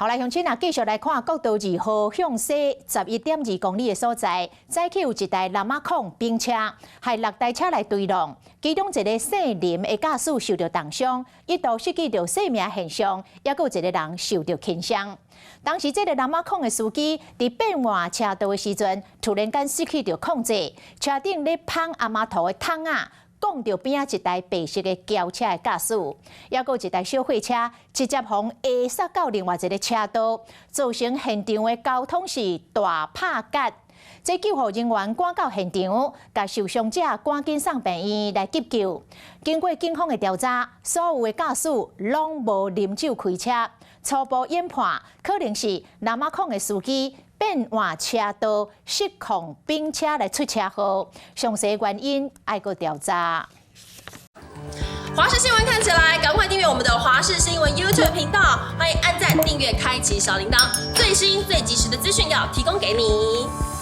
好來，鄉親啊，繼續來看國道2號向西11.2公里的所在，早起有一台南亞礦冰車，係六台車來對撞，其中一个姓林的駕駛受著重傷，一度失去著生命現象，猶閣有一个人受著輕傷。當時這个南亞礦的司機佇變換車道的時陣，突然間失去著控制，車頂咧捧阿媽塗的桶仔，摃著邊仔一台白色的轎車的駕駛，猶閣有一台小貨車直接予下剎到另外一个車道，造成現場的交通是大拍結。這救護人員趕到現場，共受傷者趕緊送病院來急救。經過警方的調查，所有的駕駛攏無啉酒開車，初步研判可能是南亞礦的司機變換車道失控冰車來出車禍，詳細原因愛閣調查。華視新聞看起來，趕快訂閱我們的華視新聞 YouTube 頻道，歡迎按讚、訂閱、開啟小鈴鐺，最新最及時的資訊要提供給你。